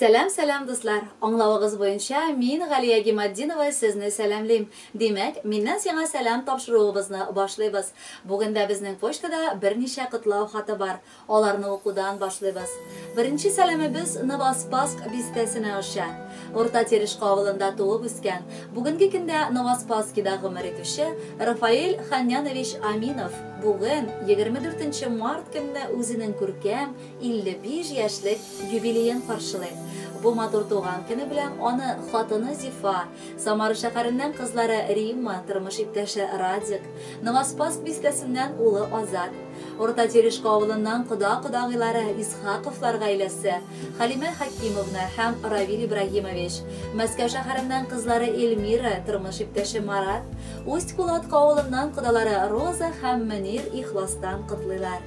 Сәлам, сәлам, дуслар! Аңлавыгыз буенча, мин Галия Гиматдинова сезне сәламлим. Димәк, миннән сиңа сәлам тапшыруыбызны башлыйбыз. Бүген дә безнең почтада берничә котлау хаты бар. Аларны укудан башлыйбыз. Беренче сәламебез Новоспасск бистәсенә оча. Урта Терешка авылында туып үскән, бүгенге көндә Новоспасскида гомер итүче Рафаэль Ханнянович Аминов бүген, 24 нче март көнне үзенең күркәм 55 яшьлек юбилеен каршылый. Бу матур туган көне белән аны хатыны Зифа, Самара шәһәреннән кызлары Римма, тормыш иптәше Радик, Новоспасск бистәсеннән улы Азат, Урта Терешка авылыннан кода-кодагыйлары Исхаковлар гаиләсе, Хәлимә Хәкимовна һәм Равил Ибраһимович, Мәскәү шәһәреннән кызлары Эльмира, тормыш иптәше Марат, Усть-Кулатка авылыннан кодалары Роза һәм Мөнир ихластан котлыйлар.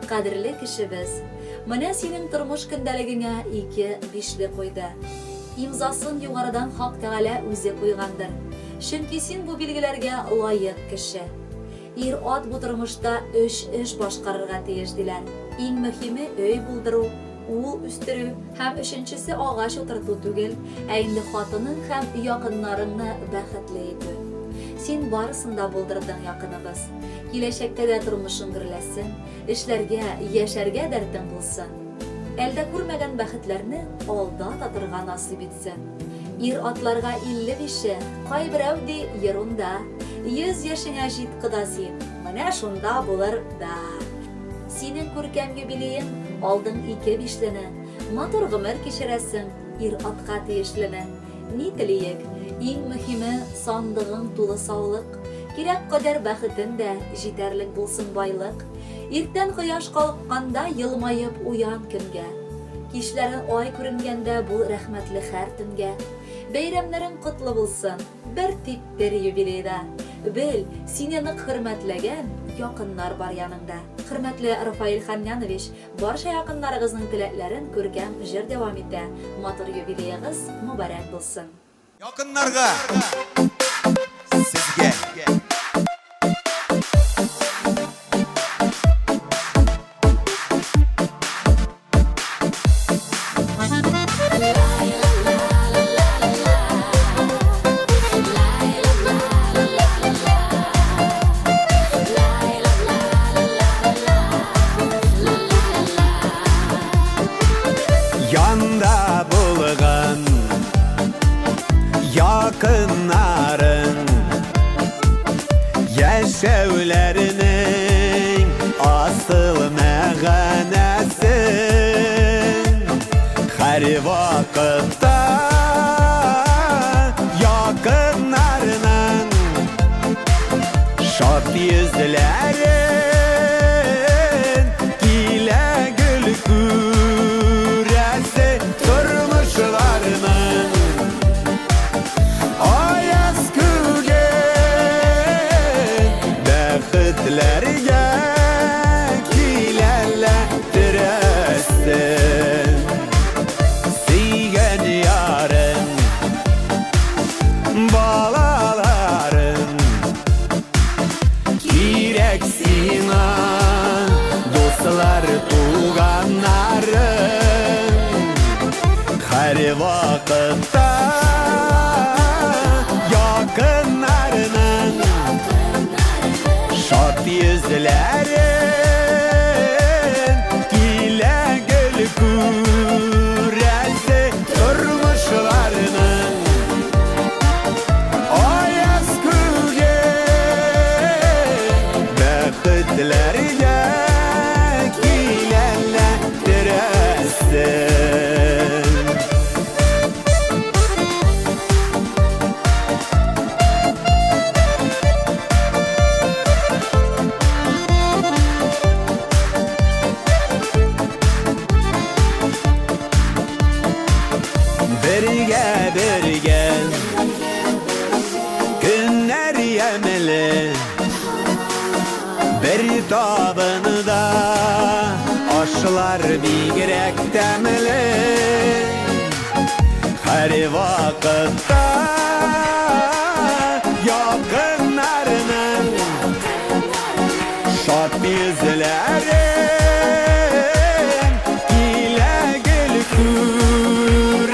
Кадерле кешебез! Менә синең тормыш көндәлегеңә ике бишле куйды. Имзасын югарыдан Хак Тәгалә үзе куйгандыр. Чөнки син бу билгеләргә лаек кеше. Ир-ат бу тормышта өч эш башкарырга тиеш, диләр. Иң мөһиме, өй булдыру, ул үстерү һәм өченчесе агач утырту түгел, ә инде хатының һәм якыннарыңны бәхетле итү. Син барысын да булдырдың, якыныбыз. Киләчәктә дә тормышың гөрләсен, эшләргә, яшәргә дәртең булсын. Әлдә күрмәгән бәхетләрне алда татырга насыйп итсен. Ир-атларга 55-е, кайберәү ди, ерунда. 100 яшеңә җит, кода син, менә шунда булыр да. Синең күркәм юбилеең, алдың ике бишлене. Матур гомер кичерәсең, ир-атка тиешлене. Ни телиек, иң мөһиме, сандыгың тулы саулык. Кирәк кадәр бәхетен дә, җитәрлек булсын байлык. Иртән кояш калыкканда елмаеп уян көнгә. Кичләрен ай күренгәндә бул рәхмәтле хәр төнгә. Бәйрәмнәрең котлы булсын, бер типтер юбилейда. Бел, сине нык хөрмәтләгән якыннар бар яныңда. Хөрмәтле Рафаэль Ханнянович, барча якыннарыгызның теләкләрен күркәм җыр дәвам итә. Матур юбилеегыз мөбарәк булсын! Якыннарга! Сезгә! Янда булган якыннарың Яшәүләренең асыл мәгънәсен Һәр вакытта якыннарының Шат йөзләрен килә гөл күрәсе тормышларының Аяз күген бәхетләргә киләләр терәсен. Сөйгән ярың, балаларың кирәк сиңа, дуслар, туганнарың. Һәр вакытта якыннарының шат йөзләрен килә гел күрәсе тормышларының Аяз күген бәхетләргә киләләр терәсен. Бергә бергә көннәр ямьле, бер табында ашлар бигрәк тәмле. Һәр вакытта якыннарының шат йөзләрен килә гел күрәсе.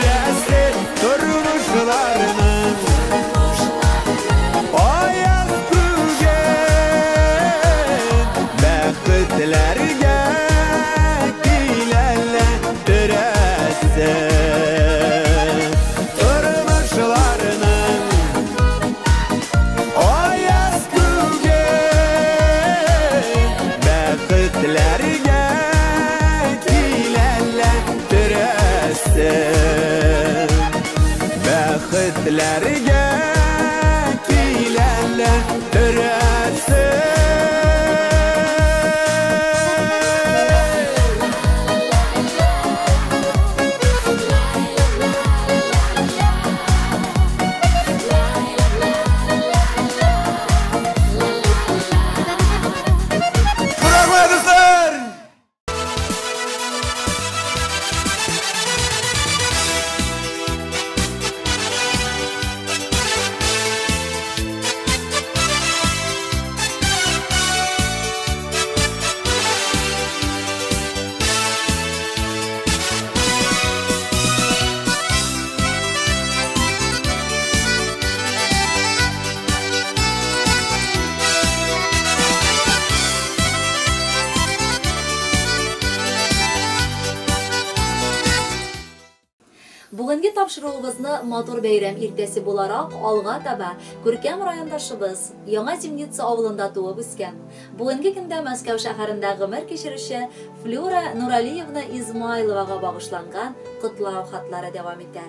Бүгенге тапшыруыбызны матур бәйрәм иртәсе буларак алга таба күркәм райондашыбыз, Яңа Зимница авылында туып үскән, бүгенге көндә Мәскәү шәһәрендә гомер кичерүче Флюра Нуралиевна Измайловага багышланган котлау хатлары дәвам итәр.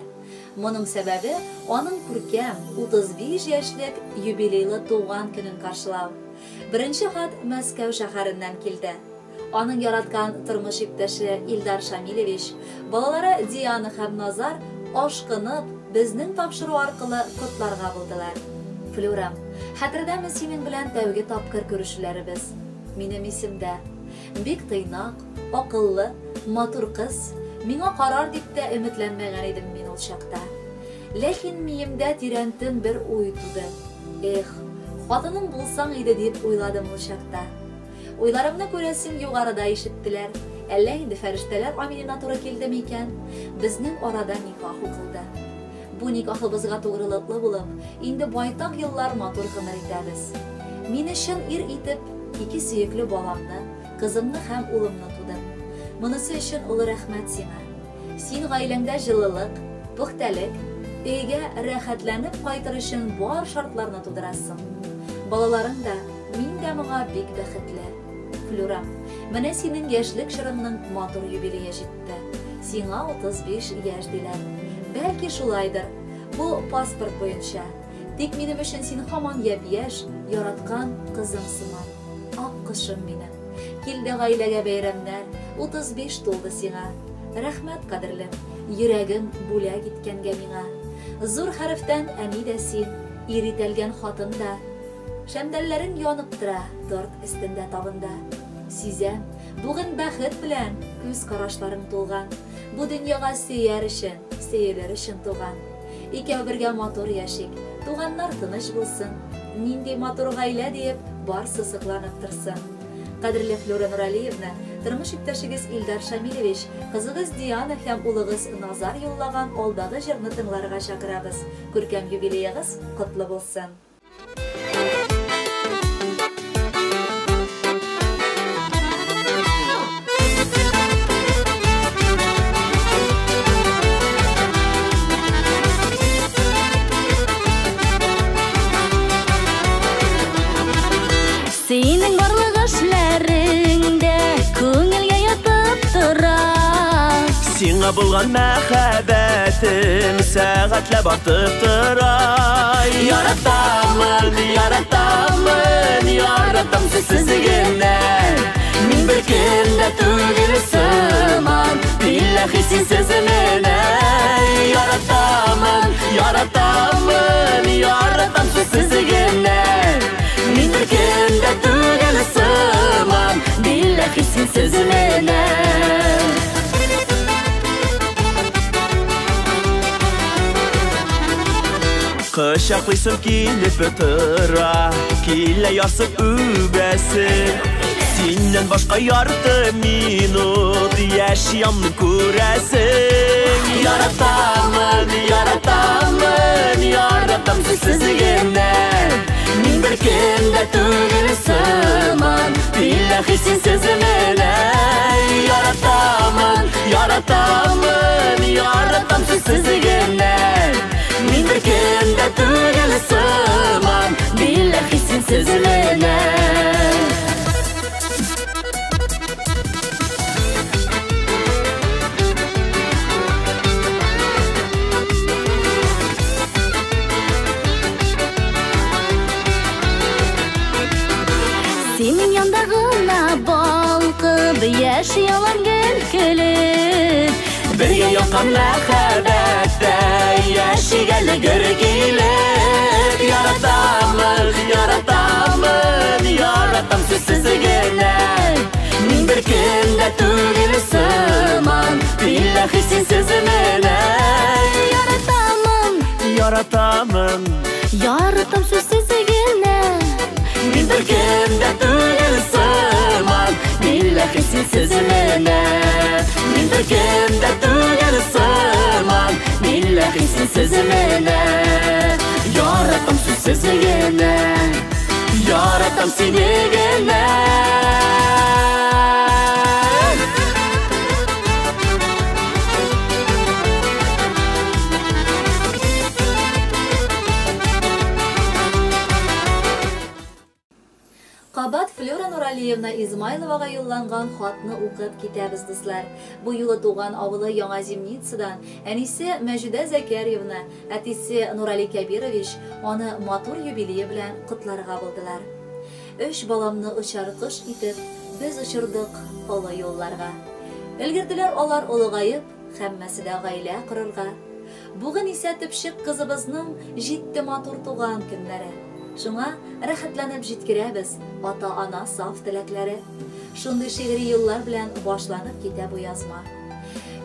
Моның сәбәбе, аның күркәм, 35 яшьлек юбилейлы туган көнен каршылау. Беренче хат Мәскәү шәһәреннән килде. Аның яраткан тормыш иптәше Илдар Шамилевич, балалары Диана һәм Назар ашкынып, безнең тапшыру аркылы котларга булдылар. Флюрам, хәтердәме синең белән тәүге тапкыр күрешүләребез? Минем исемдә. Бик тыйнак, акыллы, матур кыз миңа карар дип тә өметләнмәгән идем мин ул чакта. Ләкин миемдә тирәнтен бер уй туды. Эх, хатыным булсаң иде дип уйладым ул чакта. Уйларымны күрәсең югарыда ишеттеләр. Әллә инде фәрештәләр аминена туры килде микән? Безнең арада никах укылды. Бу никахыбызга тугрылыклы булып, инде байтак еллар матур гомер итәбез. Мине чын ир итеп, ике сөекле баламны, кызымны һәм улымны тудың. Монысы өчен олы рәхмәт сиңа. Син гаиләңдә җылылык, пөхтәлек, өйгә рәхәтләнеп кайтыр өчен бар шартларны тудырасың. Балаларың да, мин дә моңа бик бәхетле. Флюра, менә синең яшьлек чорыңның матур юбилее җитте. Сиңа 35 яшь диләр. Бәлки шулайдыр. Бу паспорт буенча. Тик минем өчен син һаман япь-яшь, яраткан кызым сыман. Ак кошым минем. Килде гаиләгә бәйрәмнәр, 35 тулды сиңа. Рәхмәт, кадерлем, йөрәгең бүләк иткәнгә миңа. Зур хәрефтән әни дә син, ир итәлгән хатын да. Шәмдәлләрең янып тора торт өстендә табында. Сизәм, бүген бәхет белән күз карашларың тулган. Бу дөньяга сөяр өчен, сөелер өчен туган. Икәү бергә матур яшик, туганнар тыныч булсын. Нинди матур гаилә диеп, барсы сокланып торсын. Кадерле Флюра Нуралиевна, тормыш иптәшегез Илдар Шамилевич, кызыгыз Диана һәм улыгыз Назар юллаган алдагы җырны тыңларга чакырабыз. Күркәм юбилеегыз котлы булсын! Синең барлык эшләрең дә күңелгә ятып тора. Сиңа булган мәхәббәтем сәгатьләп артып тора. Яратамын, яратамын, яратам сүзсез генә. Мин бер кем дә түгел сыман, билләһи синсез менә. Яратамын, яратамын, яратам сүзсез генә. Мин бер кем дә түгел сыман, билләһи синсез менә. Кочаклыйсым килеп тора, килә ярсып үбәсем. Синнән башка ярты минут яши алмыйм күрәсең. Яратамын, яратамын, яратам сүзсез генә. Мин бер кем дә түгел сыман, билләһи синсез менә. Яратамын, яратамын, яратам сүзсез генә. Мин бер кем дә түгел сыман, билләһи синсез менә. Синең янда гына балкып, яши алам гел көлеп. Бергә якын мәхәббәттә яшик әле гөр килеп. Яратамын, яратамын, яратам сүзсез генә. Мин бер кем дә түгел сыман, билләһи синсез менә. Яратамын, яратамын, яратам сүзсез генә. Мин бер кем дә түгел сыман, билләһи синсез менә. Мин бер кем дә түгел сыман, билләһи синсез менә. Яратам сүзсез генә, яратам сине генә. Измайловага юлланган хатны укып китәбез, дуслар. Бу юлы туган авылы Яңа Зимницадан әнисе Мәҗүдә Зәкәрьевна, әтисе Нурали Кәбирович аны матур юбилее белән котларга булдылар. Өч баламны очар кош итеп, без очырдык олы юлларга. Өлгерделәр алар олыгаеп, һәммәсе дә гаилә корырга. Бүген исә төпчек кызыбызның җитте матур туган көннәре. Шуңа рәхәтләнеп җиткерәбез ата-ана саф теләкләре. Шундый шигъри юллар белән башланып китә бу язма.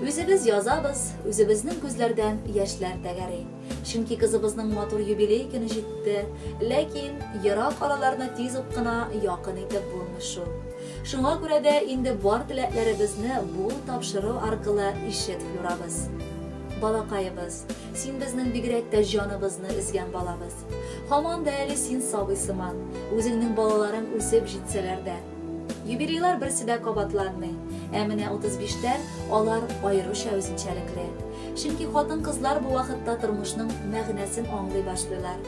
Үзебез язабыз, үзебезнең күзләрдән яшьләр тәгәри. Чөнки кызыбызның матур юбилей көне җитте, ләкин ерак араларны тиз үк кына якын итеп булмый шул. Шуңа күрә дә инде бар теләкләребезне бу тапшыру аркылы ишет, Флюрабыз. Балакаебыз, син безнең бигрәк тә җаныбызны өзгән балабыз. Һаман да әле син сабый сыман, үзеңнең балаларың үсеп җитсәләр дә. Юбилейлар берсе дә кабатланмый. Ә менә 35-тән алар аеруча үзенчәлекле. Чөнки хатын-кызлар бу вакытта тормышның мәгънәсен аңлый башлыйлар.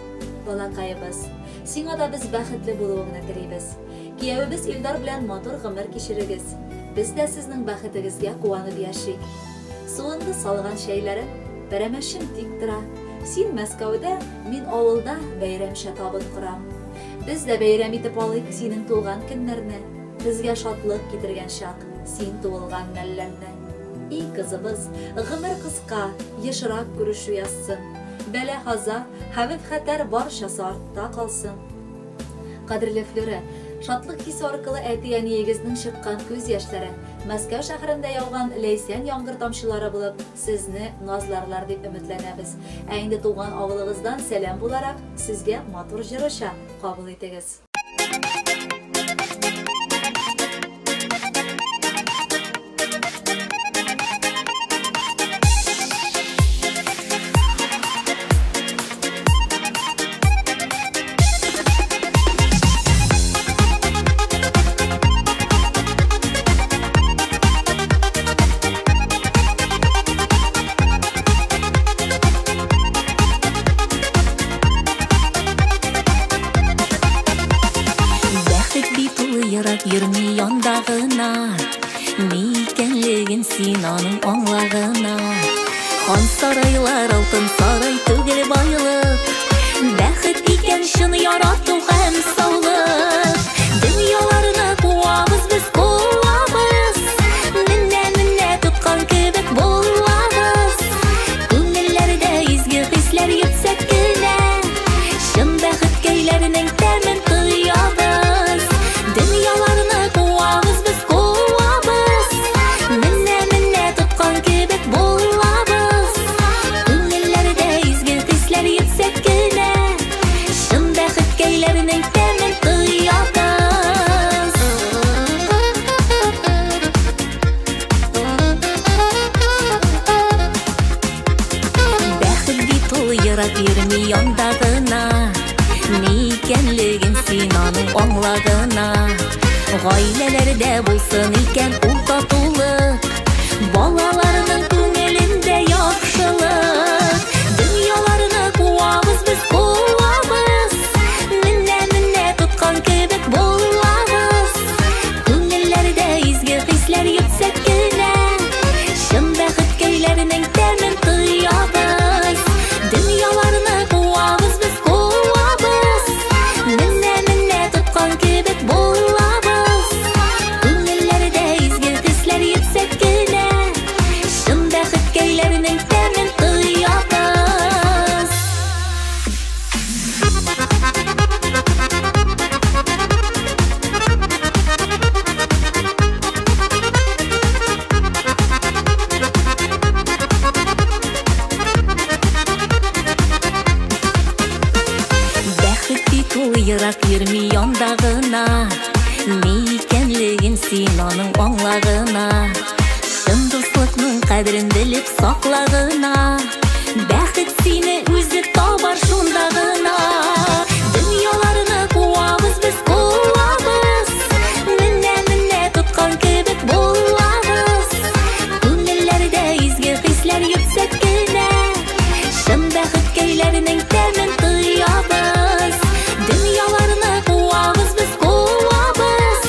Балакаебыз, сиңа да без бәхетле булуыңны телибез. Киявебез Илдар белән матур гомер кичерегез. Без дә сезнең бәхетегезгә куанып яшик. Суынды салган чәйләрем, пәрәмәчем тик тора. Син Мәскәүдә, мин авылда бәйрәмчә табын корам. Без дә бәйрәм итеп алыйк синең туган көннәрне. Безгә шатлык китергән чак, син туылган мәлләрне. И кызыбыз, гомер кыска, ешрак күрешү язсын. Бәла-каза, хәвеф-хәтәр барчасы артта калсын. Кадерле Флюра, шатлык хисе аркылы әти-әниегезнең чыккан күз яшьләре, Мәскәү шәһәрендә яуган ләйсән яңгыр тамчылары булып, сезне назларлар дип өметләнәбез. Ә инде туган авылыгыздан сәлам буларак, сезгә матур җыр оча, кабул итегез. Бәхет бит ул ерак йөрми янда гына, ни икәнлеген син аның аңла гына. Хан сарайлар алтын сарай түгел байлык, бәхет икән чын ярату һәм саулык. Дөньяларны куабыз без куабыз, менә-менә тоткан кебек булабыз. Күңелләрдә изге хисләр йөртсәк кенә, чын бәхеткәйләрнең тәмен тоябыз. Дөньяларны куабыз без куабыз, менә-менә тоткан кебек булабыз. Күңелләрдә изге хисләр йөртсәк кенә, чын бәхеткәйләрнең тәмен тоябыз. Бәхет бит ул ерак йөрми янда гына, ни икәнлеген син аның аңла гына. Гаиләләрдә булсын икән ул татулык, балаларның күңелендә яхшылык. Дөньяларны куабыз без куабыз, менә-менә тоткан кебек булабыз. Күңелләрдә изге хисләр йөртсәк кенә, чын бәхеткәйләрнең тәмен тоябыз. Дөньяларны куабыз без куабыз, менә-менә тоткан кебек булабыз. Күңелләрдә изге хисләр йөртсәк кенә, чын бәхеткәйләрнең тәмен тоябыз. Бәхет бит ул ерак йөрми янда гына, ни икәнлеген син аның аңла гына. Чын дуслыкның кадерен белеп сакла гына, бәхет сине үзе табар шунда гына. Дөньяларны куабыз без куабыз, менә-менә тоткан кебек булабыз. Күңелләрдә изге хисләр йөртсәк кенә, чын бәхеткәйләрнең тәмен тоябыз. Дөньяларны куабыз без куабыз,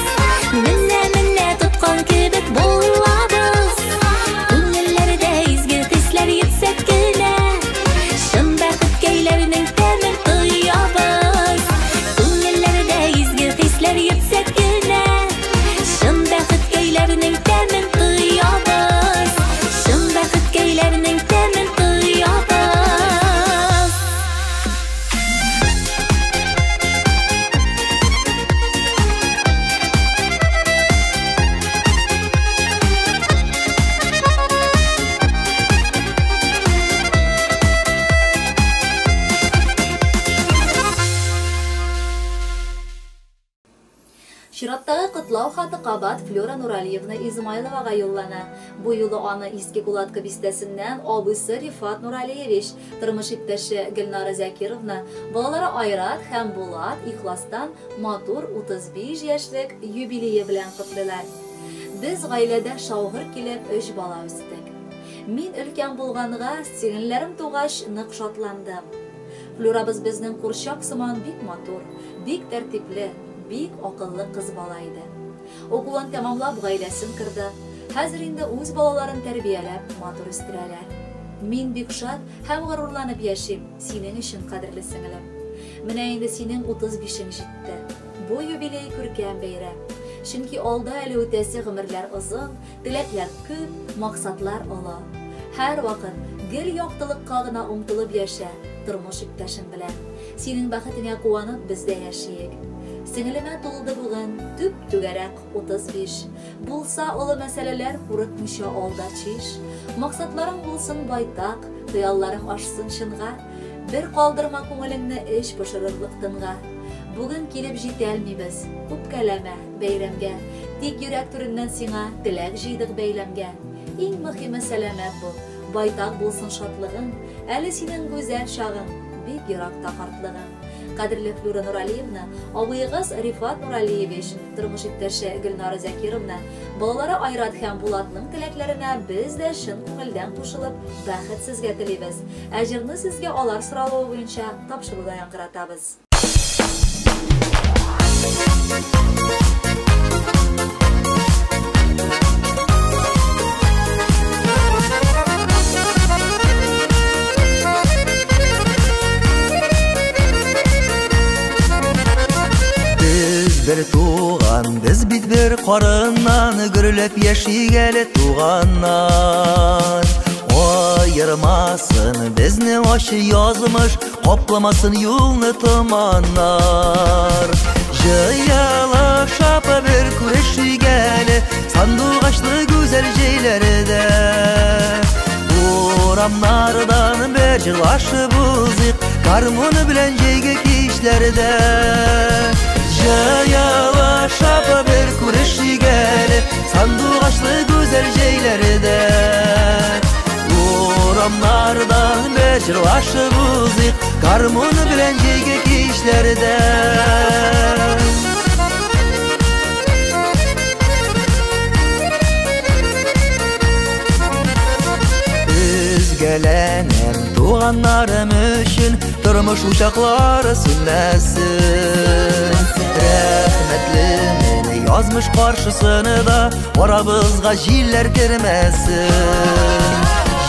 хаты кабат Флюра Нуралиевна Измайловага юллана. Бу юлы аны Иске Кулатка бистәсеннән абыйсы Рифат Нуралиевич, тормыш иптәше Гөлнара Зәкировна, балалары Айрат һәм Булат ихластан матур 35 яшьлек юбилее белән котлыйлар. Без гаиләдә шаугыр килеп өч бала үстек. Мин өлкән булганга, сеңелләрем тугач нык шатландым. Флюрабыз безнең курчак сыман бик матур, бик тәртипле, бик акыллы кыз бала иде. Укуын тәмамлап гаиләсен корды. Хәзер инде үз балаларын тәрбияләп, матур үстерәләр. Мин бик шат һәм горурланып яшим, синең өчен, кадерле сеңелем. Менә инде синең 35-ең җитте. Бу юбилей күркәм бәйрәм. Чөнки алда әле үтәсе гомерләр озын, теләкләр күп, максатлар олы. Һәрвакыт гел яктылыкка гына омтылып яшә, тормыш иптәшең белән. Синең бәхетеңә куанып без дә яшиек. Сеңелемә тулды бүген түп-түгәрәк 35. Булса олы мәсьәләләр курыкмыйча алда чиш. Максатларың булсын байтак, хыялларың ашсын чынга. Бер калдырма күңелеңне эч пошырырлык тынга. Бүген килеп җитәлмибез, үпкәләмә бәйрәмгә. Тик йөрәк түреннән сиңа теләк җыйдык бәйләмгә. Иң мөһиме сәламәт бул, байтак булсын шатлыгың. Әле синең гүзәл чагың, бик еракта картлыгың. Кадерле Флюра Нуралиевна, абыегыз Рифат Нуралиевич, тормыш иптәше Гөлнара Зәкировна, балалары Айрат һәм Булатның теләкләренә без дә чын күңелдән кушылып, бәхет сезгә телибез. Ә җырны сезгә алар соралуы буенча тапшыруда яңгыратабыз. Без бер туган, без бит бер карыннан, гөрләп яшик әле туганнар. Аермасын безне ачы язмыш, капламасын юлны томаннар. Җыялышып бер күрешик әле, сандугачлы гүзәл җәйләрдә. Урамнардан бер җырлашып узыйк, гармун белән җәйге кичләрдә. Җыялышып бер күрешик әле, сандугачлы гүзәл җәйләрдә. Урамнардан бер җырлашып узыйк, гармун белән җәйге кичләрдә. Өзгәләнәм туганнарым өчен, тормыш учаклары сүнмәсен. Рәхмәтлемен язмыш каршысына да, арабызга җилләр кермәсен.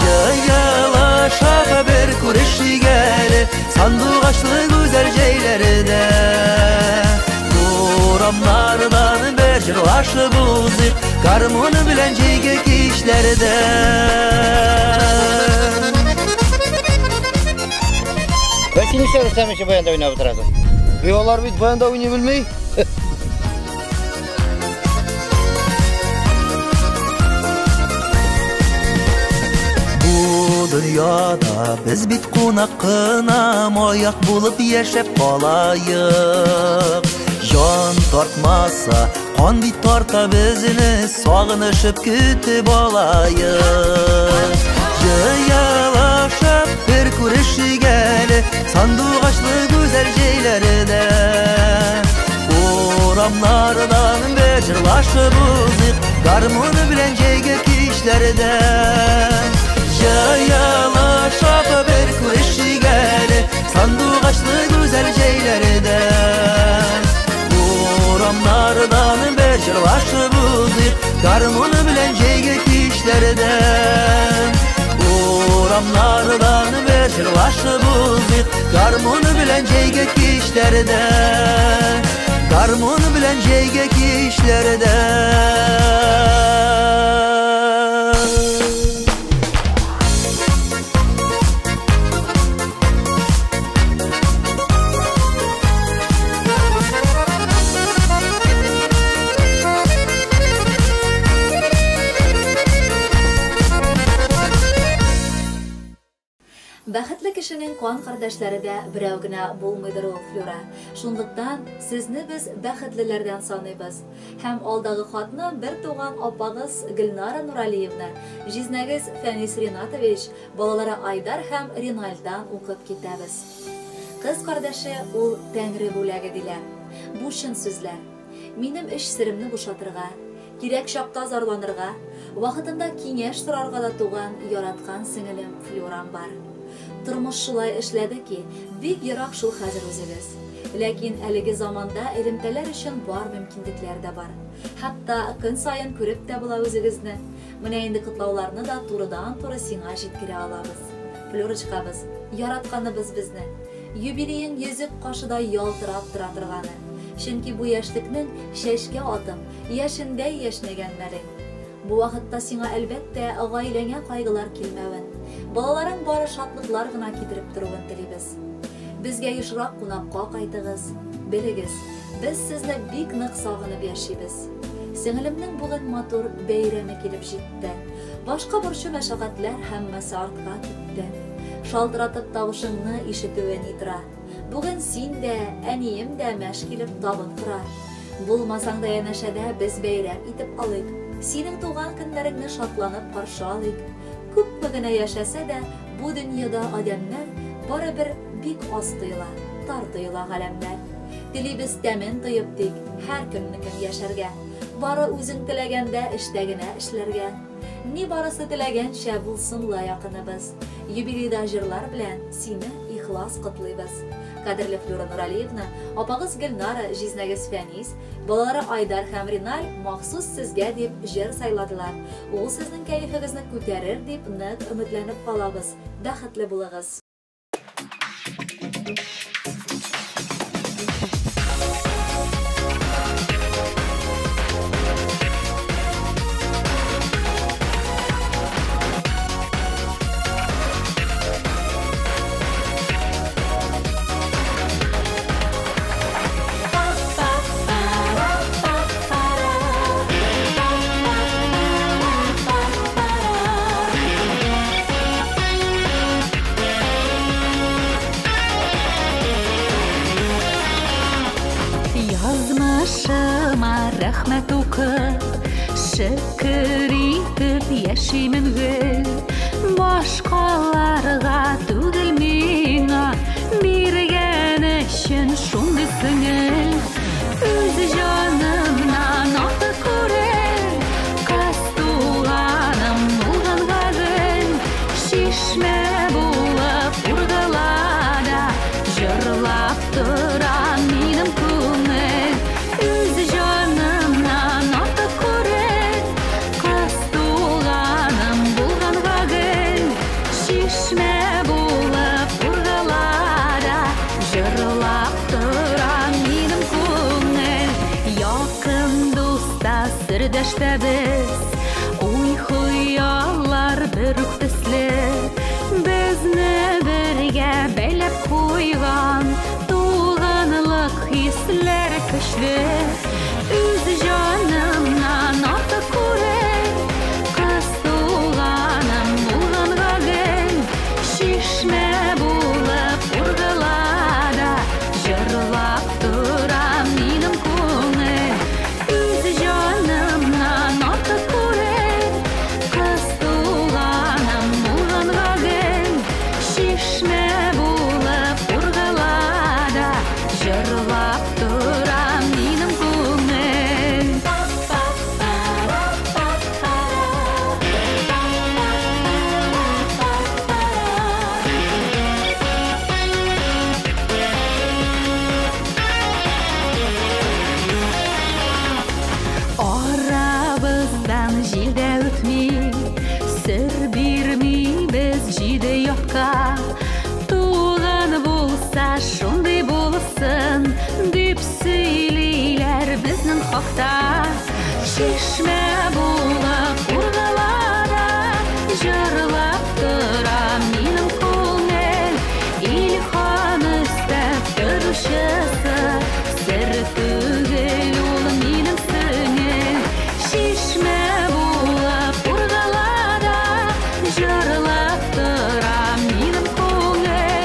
Җыялышып бер күрешик әле, сандугачлы гүзәл җәйләрдә. Урамнардан бер җырлашып узыйк, гармун белән җәйге кичләрдә. Ә син нишләп Рөстәм өчен баянда уйнап утырасың? Алар бит баянда уйный белми. Бу дөньяда без бит кунак кына, маяк булып яшәп калаек. Җан тартмаса, кан бит тарта безне, сагынышып көтеп алаек. Җыялышып бер күрешик әле, сандугачлы гүзәл җәйләрдә. Урамнардан бер җырлашып узыйк, гармун белән җәйге кичләрдә. Җыялышып бер күрешик әле, сандугачлы гүзәл җәйләрдә. Урамнардан бер җырлашып узыйк, гармун белән җәйге кичләрдә. Урамнардан бер җырлашып узыйк, гармун белән җәйге кичләрдә. Гармун белән җәйге кичләрдә. Бәхетле кешенең кан кардәшләре дә берәү генә булмыйдыр ул, Флюра. Шунлыктан сезне без бәхетлеләрдән саныйбыз. Һәм алдагы хатны бер туган апагыз Гөлнара Нуралиевна, җизнәгез Фәнис Ринатович, балалары Айдар һәм Ринальдан укып китәбез. Кыз кардәше ул Тәңре бүләге диләр. Бу чын сүзләр. Минем эч серемне бушатырга, кирәк чакта зарланырга, вакытында киңәш сорарга да туган, яраткан сеңелем Флюрам бар. Тормыш шулай эшләде ки, бик ерак шул хәзер үзегез. Ләкин әлеге заманда элемтәләр өчен бар мөмкинлекләр дә бар. Хәтта көн саен күреп тә була үзегезне. Менә инде котлауларны да турыдан-туры сиңа җиткерә алабыз. Флюрочкабыз, яратканыбыз безне. Юбилеең йөзек кашыдай ялтырап тора торганы. Чөнки бу яшьлекнең чәчкә атып, яшендәй яшьнәгән мәлең. Бу вакытта сиңа, әлбәттә, гаиләңә кайгылар килмәвен, балаларың бары шатлыклар гына китереп торуын телибез. Безгә ешрак кунакка кайтыгыз. Белегез, без сезне бик нык сагынып яшибез. Сеңелемнең бүген матур бәйрәме килеп җитте. Башка борчу-мәшәкатьләр һәммәсе артка китте. Шалтыратып тавышыңны ишетүе ни тора. Бүген син дә, әнием дә мәш килеп табын кора. Булмасаң да янәшәдә без бәйрәм итеп алыйк. Синең туган көннәреңне шатланып каршы алыйк. Күпме генә яшәсә дә, бу дөньяда адәмнәр барыбер бик аз тоела, тар тоела галәмнәр. Телибез тәмен тоеп тик һәр көннекен яшәргә. Бары үзең теләгәндә эштә генә эшләргә. Ни барысы теләгәнчә булсын ла якыныбыз. Юбилейда җырлар белән сине ихлас котлыйбыз. Кадерле Флюра Нуралиевна, апагыз Гөлнара, җизнәгез Фәнис, балалары Айдар һәм Риналь махсус сезгә дип җыр сайладылар. Ул сезнең кәефегезне күтәрер дип нык өметләнеп калабыз. Бәхетле булыгыз. Язмышыма рәхмәт укып, шөкер итеп яшимен гел. Башкаларга түгел миңа биргән өчен шундый сеңел. Үз җанымнан артык күреп, кыз туганым булган гадел. Чишмә булып ургыла да, җырлап тора минем күңел. Үз җанымнан артык күреп, кыз туганым булган гадел. Чишмә булып ургыла да, җырлап тора минем күңел. Якын дуста, сердәш тә без, уй-хыяллар бер үк төсле. Безне бергә бәйләп куйган туганлык хисләре көчле. Үз җанымнан артык күреп, кыз туганым булганга гел. Чишмә булып ургыла да, җырлап тора минем күңел. Үз җанымнан артык күреп, кыз туганым булганга гел. Чишмә булып ургыла да, җырлап тора минем күңел. Арабыздан җил дә үтми, сер бирмибез җиде якка. Туган булса шундый булсын, дип сөйлиләр безнең хакта. Чишмә булып ургыла да, җырлап тора минем күңел. Илһам өстәп торучысы, сер түгел ул минем сеңел. Чишмә булып ургыла да, җырлап тора минем күңел.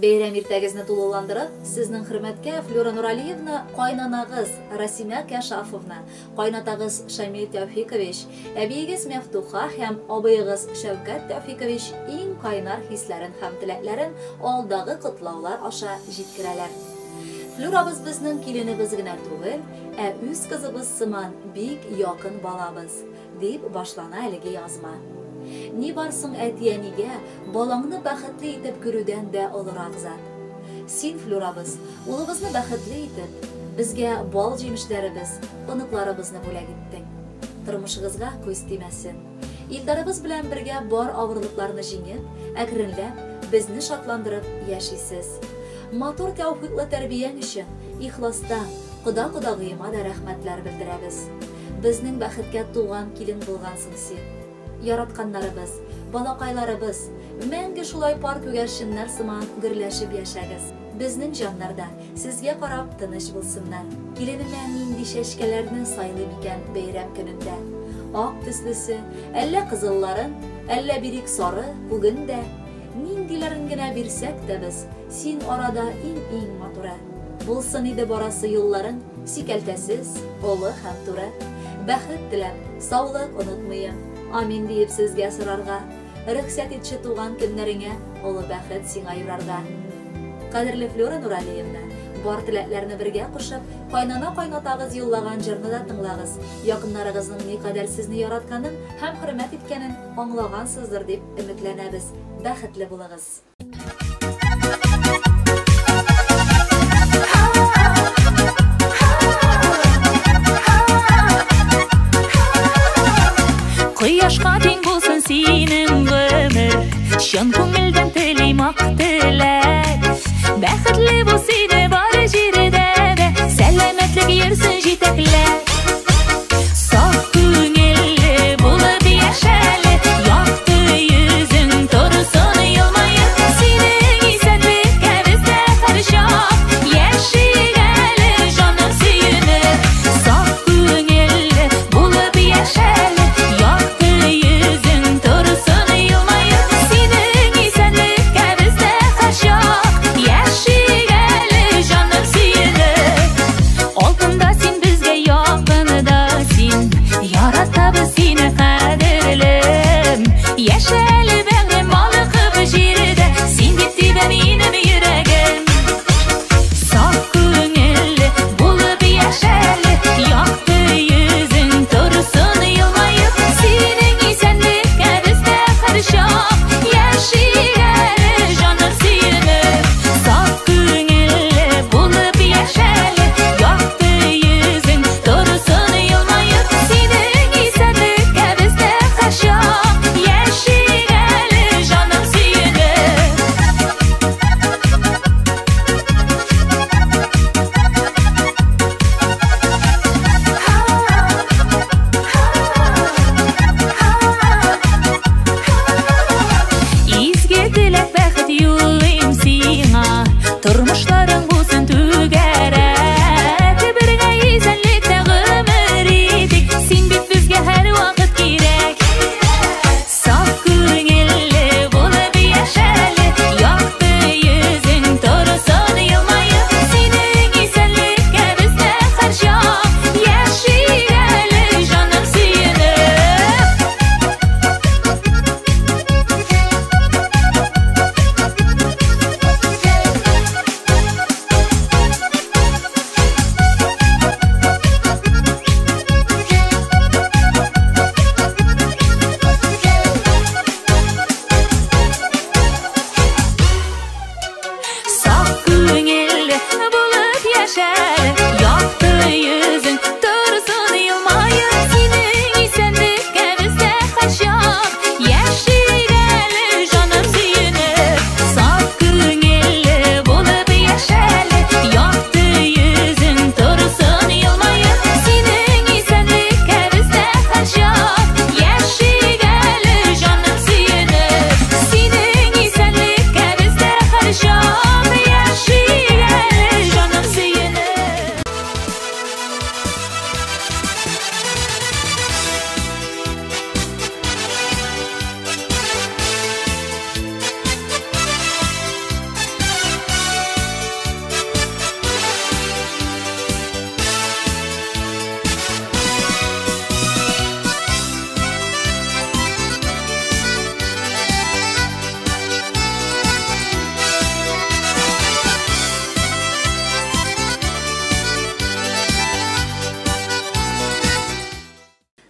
Бәйрәм иртәгезне тулыландырып, сезнең хөрмәткә Флюра Нуралиевна кайнанагыз Расимә Кәшафовна, кайнатагыз Шамил Тәүфикович, әбиегез Мәфтуха һәм абыегыз Шәүкәт Тәүфикович иң кайнар хисләрен һәм теләкләрен алдагы котлаулар аша җиткерәләр. Флюрабыз безнең киленебез генә түгел, ә үз кызыбыз сыман бик якын балабыз, дип башлана әлеге язма. Ни бар соң әти-әнигә балаңны бәхетле итеп күрүдән дә олырак зат? Син, Флюрабыз, улыбызны бәхетле итеп, безгә бал җимешләребез, оныкларыбызны бүләк иттең. Тормышыгызга күз тимәсен. Илдарыбыз белән бергә бар авырлыкларны җиңеп, әкренләп, безне шатландырып яшисез. Матур тәүфыйклы тәрбияң өчен ихластан кода-кодагыема да рәхмәтләр белдерәбез. Безнең бәхеткә туган килен булгансың син. Яратканнарыбыз, балакайларыбыз, мәңге шулай пар күгәрченнәр сыман гөрләшеп яшәгез. Безнең җаннар да сезгә карап тыныч булсыннар. Киленемә нинди чәчкәләрне сайлыйм икән бәйрәм көнендә? Ак төслесе, әллә кызылларын, әллә бирик сары, күген дә? Ниндиләрен генә бирсәк тә без, син арада иң-иң матуры. Булсын иде барасы юлларың сикәлтәсез, олы һәм туры. Бәхет теләп, саулык онытмыйм, амин диеп сезгә сорарга. Рөхсәт итче туган көннәреңә олы бәхет сиңа юрарга. Кадерле Флюра Нуралиевна, бар теләкләрне бергә кушып, кайнана-кайнатагыз юллаган җырны да тыңлагыз. Якыннарыгызның никадәр сезне яратканын һәм хөрмәт иткәнен аңлагансыздыр дип өметләнәбез. Бәхетле булыгыз! Кояшка тиң булсын синең гомер, чын күңелдән телим ак теләк. Бәхетле бул сине бар җирдә дә, сәламәтлек йөрсен җитәкләп. Саф күңелле булып яшәле, якты йөзең торсын елмаеп. Синең исәнлеккә без дә һәрчак яшик әле, җаным сөенеп. Саф күңелле булып яшәле, якты йөзең торсын елмаеп. Синең исәнлеккә без дә һәрчак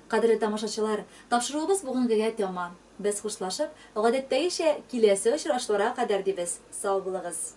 Кадерле тамашачылар, тапшыруыбыз бүгенгегә тәмам. Без хушлашып, гадәттәгечә, киләсе очрашуларга кадәр дибез. Сау булыгыз!